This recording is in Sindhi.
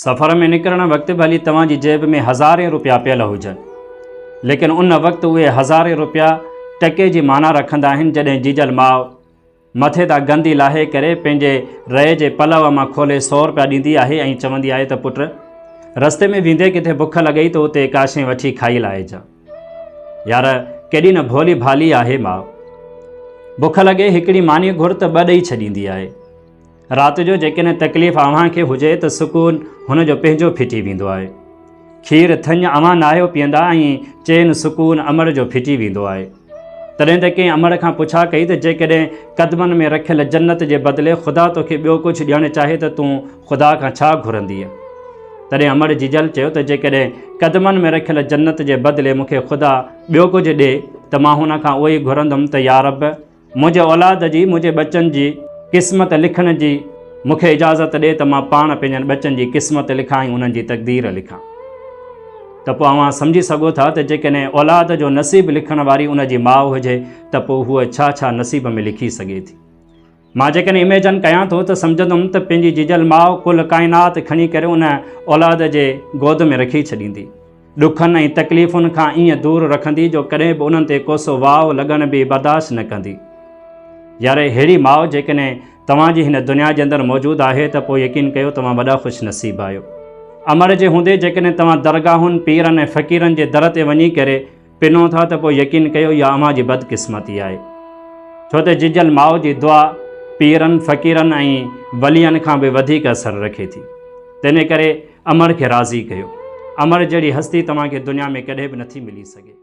سفر ۾ نڪرڻ وقت ڀلي توهان جي جيب ۾ هزارين روپيا پيل هجن، ليڪن ان وقت اهي هزارين روپيا ٽڪي جي معنيٰ رکندا آهن جڏهن جيجل ماء مٿي تان گندي لاهي ڪري پنهنجي رئي جي پلئه مان کولي سو روپيا ڏيندي آهي ۽ چوندي آهي ته پٽ رستي ۾ ويندي ڪٿي بک لڳئي ته اتي ڪا شيء وٺي کائي لاهجان. يار ڪيڏي نه ڀولي ڀالي آهي ماء. بک لڳي هڪڙي ماني گهر ته ٻه ڏئي ڇڏيندي آهي. رات جو جيڪڏهن تڪليف اوهان کي هجي ته سڪون هن جو پنهنجو ڦٽي ويندو آهي. کير ٿڃ اوهان ناهيو پيئندا ۽ چين سڪون امڙ جو ڦٽي ويندو آهي. تڏهن ته ڪنهن امڙ کان پڇا ڪئي ته جيڪڏهن قدمن ۾ رکيل جنت جي بدلي خدا توکي ٻيو ڪجهه ڏيڻ چاهي ته تون خدا کان ڇا گهرندينء؟ تڏهن امڙ جيجل چيو ته جيڪڏهن قدمن ۾ رکيل جنت جي بدلي مون کي خدا ٻيو ڪجهه ڏئي ته مان هن کان اهو ئي گهرندم ته يارب! منهنجي اولاد جي، منهنجي ٻچن جي قسمت لکڻ جي مون کي اجازت ڏي ته مان پاڻ پنهنجن ٻچن جي قسمت لکان ۽ انهن جي تقدير لکان. ته پوء اوهان سمجهي سگهو ٿا ته جيڪڏهن اولاد جو نصيب لکڻ واري ان جي ماء هجي ته پوء هوء ڇا ڇا نصيب ۾ لکي سگهي ٿي. مان جيڪڏهن اميجن ڪيان ٿو ته سمجهندم ته پنهنجي جيجل ماء ڪل ڪائنات کڻي ڪري ان اولاد جي گود ۾ رکي ڇڏيندي. ڏکن ۽ تڪليفن کان ائين دور رکندي جو ڪڏهن به انهن تي ڪوسو واء لڳڻ به برداشت نه ڪندي. يار ههڙي ماء جيڪڏهن توهان جي هن دنيا جي اندر موجود آهي ته پوء يقين ڪيو توهان وڏا خوش نصيب آهيو. امڙ جي هوندي جيڪڏهن توهان درگاهن، پيرن ۽ فقيرن جي در تي وڃي ڪري پنو ٿا ته پوء يقين ڪيو اها اوهان جي بدقسمتي آهي. ڇو ته جيجل ماء جي دعا پيرن، فقيرن ۽ ولين کان به وڌيڪ اثر رکي ٿي. تنهن ڪري امڙ کي راضي ڪيو. امڙ جهڙي هستي توهان کي دنيا ۾ ڪڏهن به نٿي ملي سگهي.